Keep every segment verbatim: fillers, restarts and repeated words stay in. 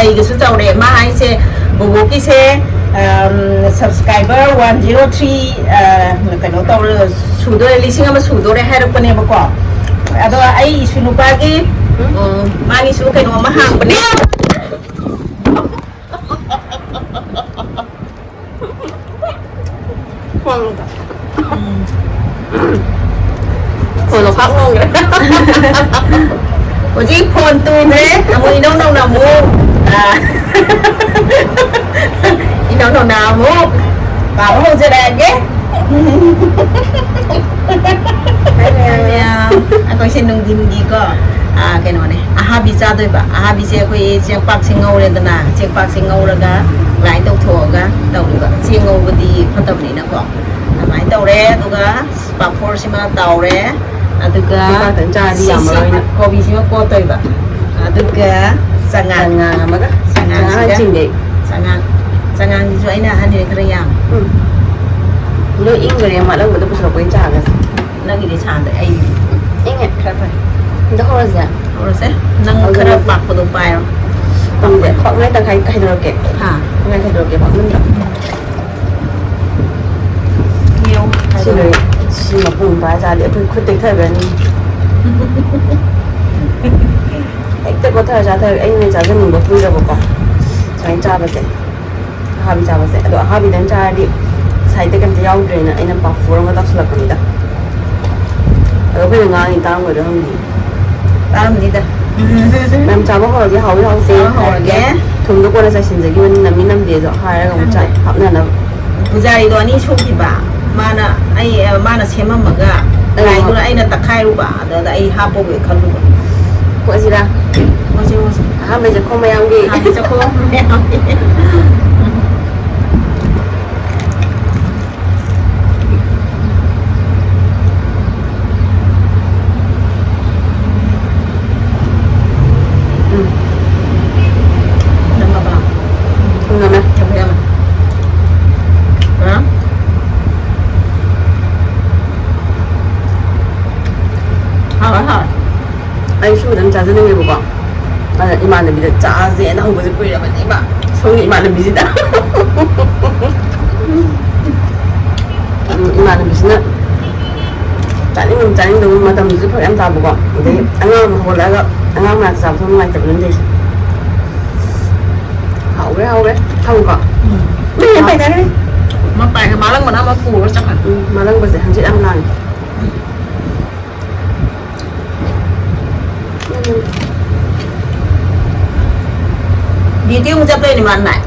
ꯑꯩꯒꯁꯨ ꯇꯧꯔꯦ꯫ ꯃꯥ ꯍꯥꯏꯁꯦ ꯕꯣꯕꯣꯛꯀꯤꯁꯦ, ꯑꯝ, subscriber one zero three, ꯑ, ꯀꯩꯅꯣ ꯇꯧꯔ ꯁꯨꯗꯣꯔꯦ, ꯂꯤꯁꯤꯡ ꯑꯃ ꯁꯨꯗꯣꯔꯦ ꯍꯥꯏꯔꯛꯄꯅꯦꯕꯀꯣ꯫ ꯑꯗꯣ ꯑꯩ ꯏꯁꯨ ꯅꯨꯄꯥꯒꯤ, ꯎꯝ, ꯃꯥꯒꯤꯁꯨ ꯀꯩꯅꯣ ꯑꯃ ꯍꯥꯡꯕꯅꯦ꯫ ꯐꯣꯟꯗꯣ ꯈꯥꯛ ꯉꯝꯈ꯭ꯔꯦ꯫ ꯍꯧꯖꯤꯛ ꯐꯣꯟ ꯇꯨꯈ꯭ꯔꯦ꯫ ꯑꯃꯨꯛ ꯏꯅꯧ ꯅꯧꯅ ꯑꯃꯨꯛ, ꯑ, ꯏꯅꯧ ꯅꯧꯅ ꯑꯃꯨꯛ ꯄꯥꯕ ꯍꯧꯖꯔꯛꯑꯒꯦ꯫ ꯑꯩꯈꯣꯏꯁꯦ ꯅꯨꯡꯊꯤꯟꯒꯤꯀꯣ, ꯑ, ꯀꯩꯅꯣꯅꯦ, ꯑꯍꯥꯕꯤ ꯆꯥꯗꯣꯏꯕ꯫ ꯑꯍꯥꯕꯤꯁꯦ ꯑꯩꯈꯣꯏ ꯆꯦꯡꯄꯥꯛꯁꯦ ꯉꯧꯔꯦꯗꯅ, ꯆꯦꯡꯄꯥꯛꯁꯦ ꯉꯧꯔꯒ ꯂꯥꯏ ꯇꯧꯊꯣꯛꯑꯒ ꯇꯧꯔꯤꯕ꯫ ꯆꯦꯡ ꯉꯧꯕꯗꯤ ꯐꯠꯇꯕꯅꯤꯅꯀꯣ꯫ ꯑꯗꯨꯃꯥꯏꯅ ꯇꯧꯔꯦ꯫ ꯑꯗꯨꯒ ꯄꯥꯐꯣꯔꯁꯤꯃ ꯇꯥꯎꯔꯦ꯫ ꯑꯗꯨꯒ ꯆꯥꯔꯗꯤ ꯁꯤꯁꯤ ꯌꯥꯝꯃꯔꯣꯏꯅ꯫ ꯀꯣꯕꯤꯁꯤꯃ ꯀꯣꯠꯇꯣꯏꯕ꯫ ꯑꯗꯨꯒ ꯆꯉꯥꯡ꯫ ꯆꯉꯥꯡ ꯑꯃꯒ꯫ ꯆꯉꯥꯡꯁꯤꯒ꯫ ꯆꯉꯥꯡ ꯆꯤꯡꯗꯩ꯫ ꯆꯉꯥꯡ꯫ ꯆꯉꯥꯡꯁꯤꯁꯨ ꯑꯩꯅ ꯑꯍꯟꯅꯤꯅ ꯈꯔ ꯌꯥꯝ꯫ ꯎꯝ꯫ ꯂꯣꯏ ꯏꯪꯈ꯭ꯔꯦ, ꯃꯥꯂꯪꯕꯗ ꯄꯨꯊꯣꯔꯛꯄ ꯑꯩ ꯆꯥꯒꯁꯦ꯫ ꯅꯪꯒꯤꯗꯤ ꯁꯥꯗ꯭ꯔꯦ, ꯑꯩ ꯏꯪꯉꯦ꯫ ꯈꯔ ꯐꯔꯦ꯫ ꯑꯝꯇ ꯍꯧꯔꯁꯦ꯫ ꯍꯧꯔꯁꯦ꯫ ꯅꯪ ꯍꯧꯔꯁꯦ꯫ ꯈꯔ ꯄꯥꯛꯄꯗꯣ ꯄꯥꯏꯔꯣ꯫ ꯄꯥꯛꯄꯗꯣ꯫ ꯄꯥꯛꯅ ꯇꯪꯈꯥꯏ ꯈꯥꯏꯗꯣꯔꯛꯀꯦ꯫ ꯍꯥ꯫ ꯇꯪꯈꯥꯏ ꯈꯥꯏꯗꯣꯔꯛꯀꯦ, ꯄꯥꯛꯅ꯫ ꯌꯦꯡꯉꯣ꯫ ꯁꯤ ꯂꯣꯏ-, ꯁꯤ ꯃꯄꯨꯡ ꯐꯥ ꯆꯥꯗꯤ ꯑꯩꯈꯣꯏ ꯈꯨꯠ ꯇꯦꯛꯊꯈ꯭ꯔꯅꯤ꯫ ꯍꯦꯛꯇ ꯀꯣꯠꯊꯔ ꯆꯥꯊꯔ ꯑꯩꯅ ꯆꯥꯖꯅꯤꯡꯕ ꯀꯨꯏꯔꯕꯀꯣ꯫ ꯁꯨꯃꯥꯏꯅ ꯆꯥꯕꯁꯦ꯫ ꯑꯍꯥꯕꯤ ꯆꯥꯕꯁꯦ꯫ ꯑꯗꯣ ꯑꯍꯥꯕꯤꯗꯪ ꯆꯥꯔꯗꯤ side ꯇ ꯀꯩꯝꯇ ꯌꯥꯎꯗ꯭ꯔꯦꯅ ꯑꯩꯅ ꯄꯥꯐꯣꯔ ꯑꯃ ꯇꯧꯁꯜꯂꯛꯄꯅꯤꯗ꯫ ꯑꯗꯣ ꯑꯩꯈꯣꯏꯅ ꯉꯥꯡꯉꯤ ꯇꯥꯔꯝꯒꯗ꯭ꯔꯥ ꯈꯪꯗꯦ꯫ ꯇꯥꯔꯝꯅꯤꯗ꯫ ꯃꯌꯥꯝ ꯆꯥꯕ ꯍꯧꯔꯒꯦ, ꯍꯥꯎꯏ ꯍꯥꯎꯇꯦ ꯆꯥꯕ ꯍꯧꯔꯒꯦ꯫ ꯍꯥꯏꯔꯒꯦ꯫ ꯊꯨꯝꯗꯣ ꯀꯣꯟꯅ ꯆꯥꯏꯁꯤꯟꯖꯈꯤꯕꯅꯤ, ꯅꯝꯃꯤ ꯅꯝꯗꯦꯗꯣ ꯍꯥꯏꯔꯒ ꯑꯃꯨꯛ ꯆꯥꯏ, ꯈꯪꯗꯦ꯫ ꯍꯥꯞꯅꯅꯕ꯫ ꯄꯨꯖꯥꯔꯤꯗꯣ ꯑꯅꯤ ꯁꯨꯈꯤꯕ꯫ ꯃꯥꯅ, ꯑꯩ, ꯑ, ꯃꯥꯅ ꯁꯦꯝꯃꯝꯃꯒ ꯑꯩ ꯂꯥꯏꯗꯨꯅ ꯑꯩꯅ ꯇꯛꯈꯥꯏꯔꯨꯕ꯫ ꯑꯗꯨꯗ ꯑꯩ ꯍꯥꯞꯄꯕꯣꯏ ꯈꯜꯂꯨꯕ꯫ ꯀꯣꯠꯁꯤꯔꯥ? ꯀꯣꯠꯁꯤ, ꯀꯣꯠꯁꯤ꯫ ꯑꯍꯥꯟꯕ ꯆꯥꯛꯈꯨꯝ ꯃꯌꯥꯝꯒꯤ꯫ ꯑꯍꯥꯟꯕ ꯆꯥꯛꯈꯨꯝ ꯃꯌꯥꯝꯒꯤ꯫ ꯎꯝ꯫ ꯅꯝꯃꯕ? ꯎꯝ, ꯅꯝꯃꯦ꯫ ꯌꯥꯝ ꯐꯩ, ꯌꯥꯝ ꯐꯩ꯫ ꯍꯥ? ꯍꯥꯎꯔꯦ, ꯍꯥꯎꯔꯦ꯫ ꯑꯩ ꯁꯨꯝꯕꯗ ꯑꯗꯨꯝ ꯆꯥꯖꯅꯤꯡꯉꯦꯕꯀꯣ꯫ ꯑꯗ ꯏꯃꯥ ꯏꯃꯥꯟꯅꯕꯤꯗ ꯆꯥꯁꯦꯅ ꯍꯧꯕꯁꯦ ꯀꯨꯏꯔꯕꯅꯦꯕ, ꯁꯣꯝꯒꯤ ꯏꯃꯥꯟꯅꯕꯤꯁꯤꯗ꯫ ꯎꯝ, ꯏꯃꯥꯟꯅꯕꯤꯁꯤꯅ ꯆꯥꯅꯤꯡꯒꯨꯝ ꯆꯥꯅꯤꯡꯗꯕ ꯃꯇꯝꯗꯨꯁꯨ ꯐꯔꯛ ꯌꯥꯝ ꯇꯥꯕꯀꯣ꯫ ꯑꯗꯩ ꯑꯉꯥꯡ ꯑꯃ ꯍꯧꯒꯠꯂꯛꯑꯒ ꯑꯉꯥꯡ ꯃꯅꯥꯛꯇ ꯆꯥꯕꯁꯨ ꯅꯨꯡꯉꯥꯏꯇꯕꯅꯤꯅ ꯇꯧꯔꯤꯁꯦ꯫ ꯍꯥꯎꯈ꯭ꯔꯦ, ꯍꯥꯎꯈ꯭ꯔꯦ꯫ ꯊꯝꯃꯨꯀꯣ꯫ ꯎꯝ꯫ ꯃꯤ ꯂꯣꯏ ꯄꯥꯏꯅꯈ꯭ꯔꯦ꯫ ꯑꯃ ꯄꯥꯏꯈ꯭ꯔꯦ꯫ ꯃꯥꯂꯪꯕꯅ ꯑꯃ ꯄꯨꯔ ꯆꯠꯈ꯭ꯔꯦ꯫ ꯎꯝ, ꯃꯥꯂꯪꯕꯁꯦ ꯍꯪꯆꯤꯠ ꯌꯥꯝ ꯂꯥꯡꯉꯦ꯫ ꯎꯝ꯫ ꯗ꯭ꯌꯨꯇꯤ ꯑꯃꯨꯛ ꯆꯠꯇꯣꯏꯅꯤ ꯃꯥ ꯅꯥꯏ꯫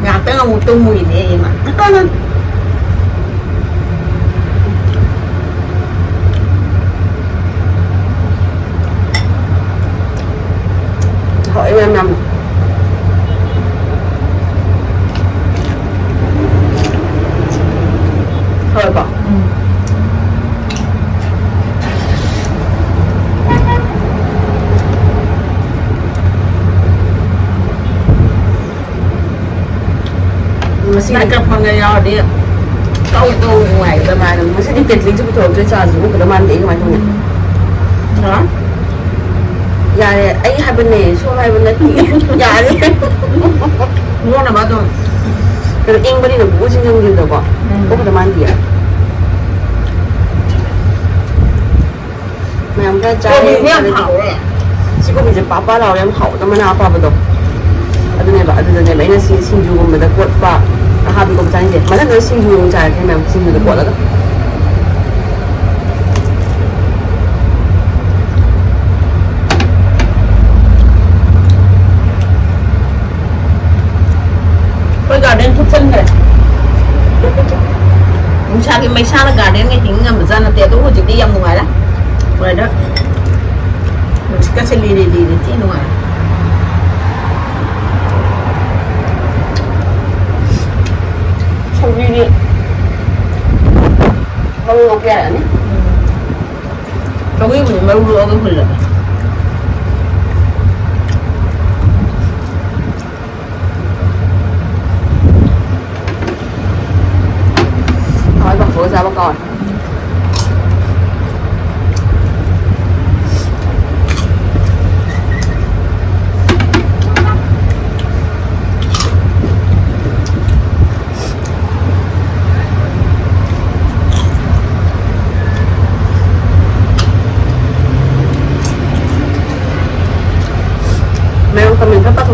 ꯉꯥꯏꯍꯥꯛꯇꯪ ꯑꯃꯨꯛ ꯇꯨꯝꯃꯨꯏꯅꯦ ꯏꯃꯥ꯫ ꯍꯣꯏ, ꯃꯌꯥꯝ ꯌꯥꯝ꯫ ꯍꯣꯏꯀꯣ꯫ ꯎꯝ꯫ ꯉꯁꯤꯗꯤ ꯃꯥꯏꯀ꯭ꯔꯐꯣꯟꯒ ꯌꯥꯎꯔꯗꯤ ꯀꯧ ꯀꯧ ꯅꯨꯡꯉꯥꯏꯒꯗꯕ꯫ ꯃꯥꯅꯦ, ꯉꯁꯤꯗꯤ ꯀꯦꯇꯂꯤꯁꯨ ꯄꯨꯊꯣꯔꯛꯇ꯭ꯔꯦ, ꯆꯥꯁꯨ ꯎꯗ ꯃꯥꯟꯗꯦ ꯑꯩ ꯀꯃꯥꯏꯅ ꯇꯧꯅꯤ? ꯍꯥ? ꯌꯥꯔꯦ, ꯑꯩ ꯍꯥꯏꯕꯅꯦ, ꯁꯣꯝ ꯍꯥꯏꯕ ꯅꯠꯇꯦ꯫ ꯌꯥꯔꯦ꯫ ꯂꯣꯟꯅꯕ ꯑꯗꯨꯝ꯫ ꯀꯩꯅꯣ, ꯏꯪꯕꯅꯤꯅ ꯕꯨꯕꯨ ꯆꯤꯡꯁꯤꯟꯈꯤꯕꯗꯀꯣ꯫ ꯎꯝ꯫ ꯀꯣꯛ ꯈꯛꯇ ꯃꯥꯟꯗꯤꯌꯦ꯫ ꯃꯌꯥꯝ ꯈꯔ ꯆꯥꯔꯦ꯫ ꯀꯣꯕꯤꯁꯨ ꯌꯥꯝ ꯍꯥꯎꯋꯦ꯫ ꯁꯤ ꯀꯣꯕꯤꯁꯦ ꯄꯥ ꯄꯥ ꯂꯥꯎꯔꯦ, ꯌꯥꯝ ꯍꯥꯎꯕꯗꯣ, ꯃꯅꯥ ꯑꯄꯥꯕꯗꯣ꯫ ꯑꯗꯨꯅꯦꯕ, ꯑꯗꯨꯗꯅꯦꯕ ꯑꯩꯅ ꯁꯤ ꯁꯤꯡꯖꯨꯒꯨꯝꯕꯗ ꯀꯣꯠꯄ, ꯑꯍꯥꯕꯤꯒꯨꯝꯕ ꯆꯥꯅꯤꯡꯁꯦ꯫ ꯃꯊꯪꯗ ꯁꯤꯡꯖꯨ ꯑꯣꯏꯅ ꯆꯥꯔꯁꯦ ꯃꯌꯥꯝ, ꯁꯤꯡꯖꯨꯗ ꯀꯣꯠꯂꯒ꯫ ꯑꯩꯈꯣꯏ ꯒꯥꯔꯗꯦꯟ ꯊꯨꯞꯆꯟꯈ꯭ꯔꯦ꯫ ꯅꯨꯡꯁꯥꯒꯤ ꯃꯩꯁꯥꯅ ꯒꯥꯔꯗꯦꯟꯒ ꯍꯤꯡ ꯉꯝꯕꯖꯥꯠ ꯅꯠꯇꯦ, ꯑꯗꯨ ꯍꯧꯖꯤꯛꯇꯤ ꯌꯥꯝ ꯅꯨꯡꯉꯥꯏꯔꯦ꯫ ꯋꯦꯗꯔ ꯅꯨꯡꯁꯤꯠꯀꯁꯦ ꯂꯤꯔꯤ ꯂꯤꯔꯤ ꯊꯤ ꯅꯨꯡꯉꯥꯏꯔꯦ꯫ ꯁꯧꯒ꯭ꯔꯤꯗꯤ ꯃꯔꯨ ꯂꯣꯛꯄ ꯌꯥꯔꯛꯑꯅꯤ꯫ ꯁꯧꯒ꯭ꯔꯤꯕꯨꯗꯤ ꯃꯔꯨ ꯂꯣꯛꯑꯒ ꯍꯨꯜꯂꯒꯦ꯫ ꯍꯋꯥꯏ ꯄꯥꯐꯣꯔ ꯆꯥꯕ ꯀꯥꯎꯔꯦ꯫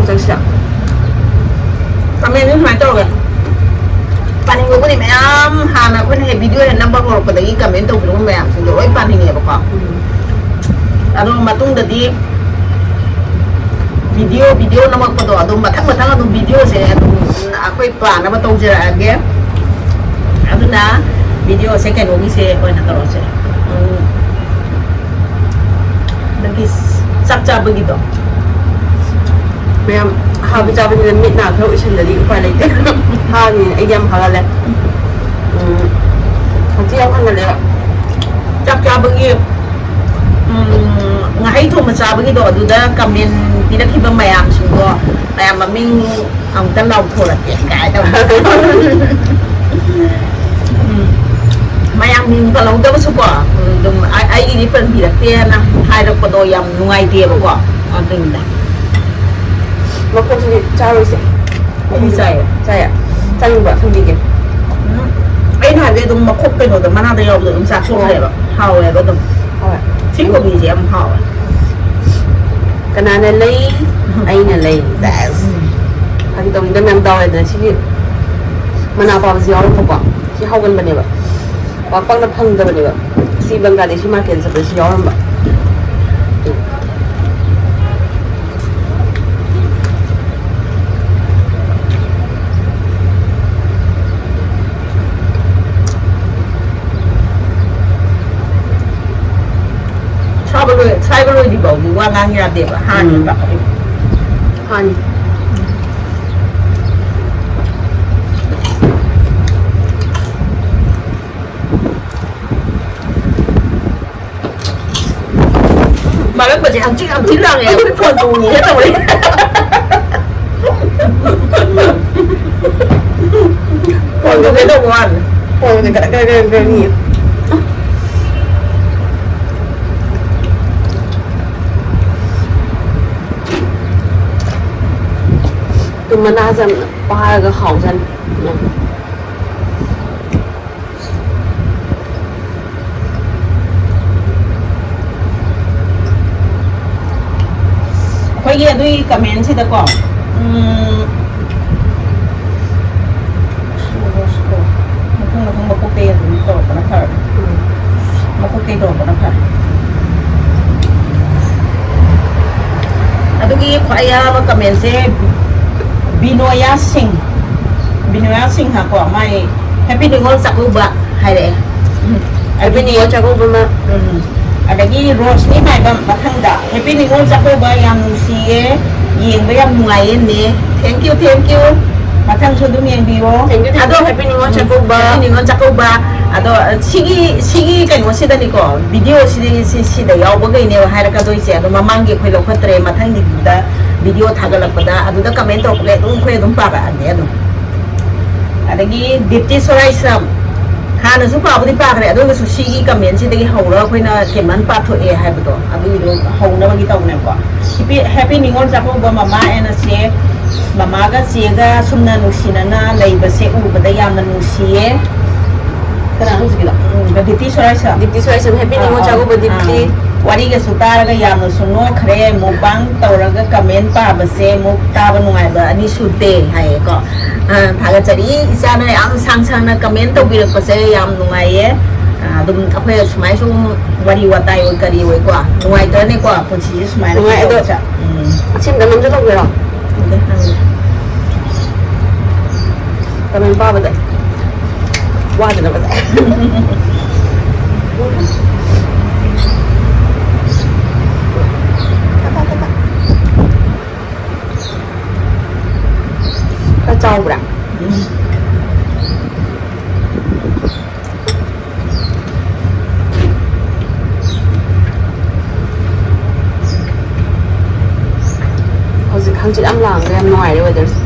ꯆꯠꯁꯤꯔ? ꯀꯃꯦꯟꯁꯦ ꯁꯨꯃꯥꯏꯅ ꯇꯧꯔꯒꯦ꯫ ꯄꯥꯅꯤꯡꯕꯕꯨꯗꯤ ꯃꯌꯥꯝ ꯍꯥꯟꯅ ꯑꯩꯈꯣꯏꯅ ꯍꯦꯛ ꯚꯤꯗꯤꯑꯣ ꯍꯦꯛ ꯅꯝꯕ ꯍꯧꯔꯛꯄꯗꯒꯤ ꯀꯃꯦꯟ ꯇꯧꯕꯤꯔꯛꯄ ꯃꯌꯥꯝꯁꯤꯡꯗꯣ ꯂꯣꯏ ꯄꯥꯅꯤꯡꯉꯦꯕꯀꯣ꯫ ꯎꯝ꯫ ꯑꯗꯣ ꯃꯇꯨꯡꯗꯗꯤ ꯚꯤꯗꯤꯑꯣ, ꯚꯤꯗꯤꯑꯣ ꯅꯝꯃꯛꯄꯗꯣ ꯑꯗꯨꯝ ꯃꯊꯪ ꯃꯊꯪ ꯑꯗꯨꯝ ꯚꯤꯗꯤꯑꯣꯁꯦ ꯑꯗꯨꯝ ꯑꯩꯈꯣꯏ ꯄꯥꯅꯕ ꯇꯧꯖꯔꯛꯑꯒꯦ꯫ ꯑꯗꯨꯅ ꯚꯤꯗꯤꯑꯣꯁꯦ ꯀꯩꯅꯣꯒꯤꯁꯦ ꯑꯣꯏꯅ ꯇꯧꯔꯁꯦ꯫ ꯎꯝ꯫ ꯅꯪꯒꯤ ꯆꯥꯛ ꯆꯥꯕꯒꯤꯗꯣ꯫ ꯃꯌꯥꯝ ꯑꯍꯥꯕ ꯆꯥꯕꯅꯤꯅ ꯃꯤꯠ ꯅꯥ ꯈꯔ ꯎꯏꯁꯤꯜꯂꯗꯤ ꯎꯄꯥꯏ ꯂꯩꯇꯦ꯫ ꯍꯥꯅꯤ, ꯑꯩꯗꯤ ꯌꯥꯝ ꯍꯥꯒꯠꯂꯦ꯫ ꯎꯝ, ꯍꯛꯆꯤ ꯌꯥꯝ ꯍꯟꯒꯠꯂꯦꯕ꯫ ꯆꯥꯛ ꯆꯥꯕꯒꯤ, ꯎꯝ, ꯉꯥꯍꯩ ꯊꯣꯡꯕ ꯆꯥꯕꯒꯤꯗꯣ, ꯑꯗꯨꯗ ꯀꯃꯦꯟ ꯄꯤꯔꯛꯈꯤꯕ ꯃꯌꯥꯝꯁꯤꯡꯗꯣ, ꯃꯌꯥꯝ ꯃꯃꯤꯡ ꯑꯃꯨꯛꯇ ꯂꯥꯎꯊꯣꯔꯛꯀꯦ ꯀꯥꯏ ꯇꯧ꯫ ꯎꯝ꯫ ꯃꯌꯥꯝ ꯃꯤꯡ ꯄꯜꯍꯧꯗꯕꯁꯨꯀꯣ, ꯎꯝ, ꯑꯗꯨꯝ ꯑ-, ꯑꯩꯒꯤꯗꯤ ꯄꯟꯕꯤꯔꯛꯇꯦꯅ ꯍꯥꯏꯔꯛꯄꯗꯣ ꯌꯥꯝ ꯅꯨꯡꯉꯥꯏꯇꯦꯕꯀꯣ꯫ ꯑꯗꯨꯅꯤꯗ꯫ ꯃꯈꯣꯡꯁꯤꯗꯤ ꯆꯥꯔꯣꯏꯁꯦ꯫ ꯑꯩꯗꯤ ꯆꯥꯏꯌꯦ꯫ ꯆꯥꯏꯌꯦ? ꯆꯥꯅꯤꯡꯕ꯭ꯔꯣ? ꯊꯝꯕꯤꯒꯦ꯫ ꯎꯝ꯫ ꯑꯩꯅ ꯍꯥꯏꯕꯗꯤ ꯑꯗꯨꯝ ꯃꯈꯣꯛ ꯀꯩꯅꯣꯗ ꯃꯅꯥꯗ ꯌꯥꯎꯕꯗꯣ ꯑꯗꯨꯝ ꯆꯥꯊꯣꯛꯈ꯭ꯔꯦꯕ꯫ ꯍꯥꯎꯋꯦꯕ ꯑꯗꯨꯝ꯫ ꯍꯥꯎꯋꯦ꯫ ꯁꯤ ꯀꯣꯕꯤꯁꯦ ꯌꯥꯝ ꯍꯥꯎꯋꯦ꯫ ꯀꯅꯥꯅ ꯂꯩ? ꯑꯩꯅ ꯂꯩ꯫ ꯁꯦꯁ꯫ ꯎꯝ꯫ ꯐꯥꯒꯤ ꯇꯧꯅꯤꯗ ꯃꯌꯥꯝ, ꯇꯥꯎꯔꯦꯗꯅ ꯁꯤꯒꯤ ꯃꯅꯥ ꯑꯄꯥꯕꯁꯤ ꯌꯥꯎꯔꯝꯕꯀꯣ꯫ ꯁꯤ ꯍꯥꯎꯒꯟꯕꯅꯦꯕ꯫ ꯄꯥꯛ ꯄꯥꯛꯅ ꯐꯪꯗꯕꯅꯦꯕ꯫ ꯁꯤ ꯕꯪꯒ꯭ꯂꯥꯗꯦꯁꯤ ꯃꯥꯔꯀꯦꯠ ꯆꯠꯄꯗꯁꯨ ꯌꯥꯎꯔꯝꯕ꯫ ꯁꯥꯕ ꯂꯣꯏ-, ꯁꯥꯏꯕ ꯂꯣꯏꯗ꯭ꯔꯤ ꯐꯥꯎꯗꯤ ꯋꯥ ꯉꯥꯡ ꯌꯥꯗꯦꯕ꯫ ꯍꯥꯟꯅ ꯎꯝ꯫ ꯍꯥꯟꯅꯤ꯫ ꯃꯔꯛꯄꯁꯦ ꯍꯪꯆꯤꯠ ꯌꯥꯝ ꯊꯤ ꯂꯥꯡꯉꯦ꯫ ꯑꯩꯈꯣꯏ ꯐꯣꯟ ꯇꯣꯡꯉꯤꯒ ꯇꯧꯔꯦ꯫ ꯐꯣꯟ ꯇꯣꯡꯉꯦ ꯇꯧꯕ ꯋꯥꯅꯤ꯫ ꯐꯣꯟꯁꯦ ꯒꯔ ꯒꯔ ꯒꯔ ꯒꯔ ꯅꯤꯛꯑꯦ꯫ ꯑꯗꯨ ꯃꯅꯥꯁꯦ ꯌꯥꯝꯅ ꯄꯥꯔꯒ ꯍꯥꯎꯖꯥꯠꯅꯤ꯫ ꯑꯩꯈꯣꯏꯒꯤ ꯑꯗꯨꯒꯤ ꯀꯃꯦꯟꯁꯤꯗꯀꯣ, ꯎꯝ, ꯃꯊꯪ ꯃꯊꯪ ꯃꯀꯣꯛꯇꯩ ꯑꯗꯨꯝ ꯇꯧꯔꯛꯄꯅ ꯐꯔꯦ꯫ ꯃꯀꯣꯛꯇꯩ ꯇꯧꯔꯛꯄꯅ ꯐꯔꯦ꯫ ꯑꯗꯨꯒꯤ ꯈ꯭ꯋꯥꯏ ꯑꯌꯥꯕ ꯀꯃꯦꯟꯁꯦ ꯕꯤꯅꯣꯌꯥ ꯁꯤꯡ, ꯕꯤꯅꯣꯌꯥ ꯁꯤꯡ ꯍꯥꯀꯣ, ꯃꯥꯏ ꯍꯦꯄꯤ ꯅꯤꯉꯣꯜ ꯆꯥꯛꯀꯧꯕ ꯍꯥꯏꯔꯛꯑꯦ꯫ ꯎꯝ꯫ ꯍꯦꯄꯤ ꯅꯤꯉꯣꯜ ꯆꯥꯛꯀꯧꯕ ꯑꯃ꯫ ꯎꯝ꯫ ꯑꯗꯒꯤ ꯔꯣꯁꯅꯤ ꯃꯥꯏꯕꯝ ꯃꯊꯪꯗ, ꯍꯦꯄꯤ ꯅꯤꯉꯣꯜ ꯆꯥꯛꯀꯧꯕ, ꯌꯥꯝ ꯅꯨꯡꯁꯤꯌꯦ, ꯌꯦꯡꯕ ꯌꯥꯝ ꯅꯨꯡꯉꯥꯏꯌꯦ ꯅꯦ꯫ Thank you, thank you꯫ ꯃꯊꯪꯁꯨ ꯑꯗꯨꯝ ꯌꯦꯡꯕꯤꯌꯣ꯫ Thank you, thank you꯫ ꯑꯗꯣ ꯍꯦꯄꯤ ꯅꯤꯉꯣꯜ ꯆꯥꯛꯀꯧꯕ꯫ ꯍꯦꯄꯤ ꯅꯤꯉꯣꯜ ꯆꯥꯛꯀꯧꯕ꯫ ꯑꯗꯣ ꯁꯤꯒꯤ, ꯁꯤꯒꯤ ꯀꯩꯅꯣꯁꯤꯗꯅꯤꯀꯣ, ꯚꯤꯗꯤꯑꯣꯁꯤꯗꯤ ꯁꯤ, ꯁꯤꯗ ꯌꯥꯎꯕꯈꯩꯅꯦꯕ ꯍꯥꯏꯔꯛꯀꯗꯣꯏꯁꯦ꯫ ꯑꯗꯣ ꯃꯃꯥꯡꯒꯤ ꯑꯩꯈꯣꯏ ꯂꯧꯈꯠꯇ꯭ꯔꯦ, ꯃꯊꯪꯒꯤꯗꯨꯗ ꯚꯤꯗꯤꯑꯣ ꯊꯥꯒꯠꯂꯛꯄꯗ ꯑꯗꯨꯗ ꯀꯃꯦꯟ ꯇꯧꯔꯛꯄꯈꯩ ꯑꯗꯨꯝ ꯑꯩꯈꯣꯏ ꯑꯗꯨꯝ ꯄꯥꯔꯛꯑꯒꯦ ꯑꯗꯨꯝ꯫ ꯑꯗꯒꯤ ꯗꯤꯞꯇꯤ ꯁꯣꯔꯥꯏꯁ꯭ꯔꯝ, ꯍꯥꯟꯅꯁꯨ ꯄꯥꯕꯨꯗꯤ ꯄꯥꯈ꯭ꯔꯦ, ꯑꯗꯨ ꯑꯣꯏꯔꯒꯁꯨ ꯁꯤꯒꯤ ꯀꯃꯦꯟꯁꯤꯗꯒꯤ ꯍꯧꯔꯒ ꯑꯩꯈꯣꯏꯅ ꯀꯦꯃꯟ ꯄꯥꯊꯣꯛꯑꯦ ꯍꯥꯏꯕꯗꯣ ꯑꯗꯨꯒꯤꯗꯣ ꯍꯧꯅꯕꯒꯤ ꯇꯧꯕꯅꯦꯕꯀꯣ꯫ ꯍꯦꯄꯤ, ꯍꯦꯄꯤ ꯅꯤꯉꯣꯜ ꯆꯥꯛꯀꯧꯕ ꯃꯃꯥ ꯑꯦꯟ ꯑꯁꯦ, ꯃꯃꯥꯒ ꯆꯦꯒ ꯁꯨꯝꯅ ꯅꯨꯡꯁꯤꯅꯅ ꯂꯩꯕꯁꯦ ꯎꯕꯗ ꯌꯥꯝꯅ ꯅꯨꯡꯁꯤꯌꯦ꯫ ꯀꯅꯥ ꯍꯧꯖꯤꯛꯀꯤꯗꯣ? ꯎꯝ, ꯗꯤꯞꯇꯤ ꯁꯣꯔꯥꯏꯁ꯭ꯔꯝ꯫ ꯗꯤꯞꯇꯤ ꯁꯣꯔꯥꯏꯁ꯭ꯔꯝ, ꯍꯦꯄꯤ ꯅꯤꯉꯣꯜ ꯑꯥ, ꯆꯥꯛꯀꯧꯕ ꯗꯤꯞꯇꯤ꯫ ꯑꯥ꯫ ꯋꯥꯔꯤꯒꯁꯨ ꯇꯥꯔꯒ ꯌꯥꯝꯅꯁꯨ ꯅꯣꯛꯈ꯭ꯔꯦ꯫ ꯃꯨꯛꯕꯥꯡ ꯇꯧꯔꯒ ꯀꯃꯦꯟ ꯄꯥꯕꯁꯦ ꯃꯨꯛ ꯇꯥꯕ ꯅꯨꯡꯉꯥꯏꯕ ꯑꯅꯤ ꯁꯨꯗꯦ ꯍꯥꯏꯌꯦꯀꯣ꯫ ꯑꯥ, ꯊꯥꯒꯠꯆꯔꯤ꯫ ꯏꯆꯥꯅ ꯌꯥꯝ ꯁꯥꯡ ꯁꯥꯡꯅ ꯀꯃꯦꯟ ꯇꯧꯕꯤꯔꯛꯄꯁꯦ ꯌꯥꯝ ꯅꯨꯡꯉꯥꯏꯌꯦ꯫ ꯑꯥ, ꯑꯗꯨꯝ ꯑꯩꯈꯣꯏ ꯁꯨꯃꯥꯏꯅ ꯁꯨꯝ ꯋꯥꯔꯤ ꯋꯥꯇꯥꯏ ꯑꯣꯏ ꯀꯔꯤ ꯑꯣꯏꯀꯣ, ꯅꯨꯡꯉꯥꯏꯇ꯭ꯔꯅꯦꯀꯣ ꯄꯨꯟꯁꯤꯁꯦ ꯁꯨꯃꯥꯏꯅ ꯅꯨꯡꯉꯥꯏ, ꯑꯗꯣ ꯇꯧꯕꯁꯦ? ꯎꯝ꯫ ꯑꯁꯤꯝꯇ ꯅꯝꯁꯤꯜꯍꯧꯒꯦꯔꯣ? ꯅꯝꯒꯦ, ꯅꯝꯒꯦ꯫ ꯀꯃꯦꯟ ꯄꯥꯕꯗ ꯋꯥꯗꯅꯕꯁꯦ꯫ ꯈꯔ ꯆꯥꯎꯕ꯭ꯔꯥ? ꯎꯝ꯫ ꯍꯧꯖꯤꯛ ꯍꯪꯆꯤꯠ ꯌꯥꯝ ꯂꯥꯡꯉꯒ ꯌꯥꯝ ꯅꯨꯡꯉꯥꯏꯔꯦ weatherꯁꯦ꯫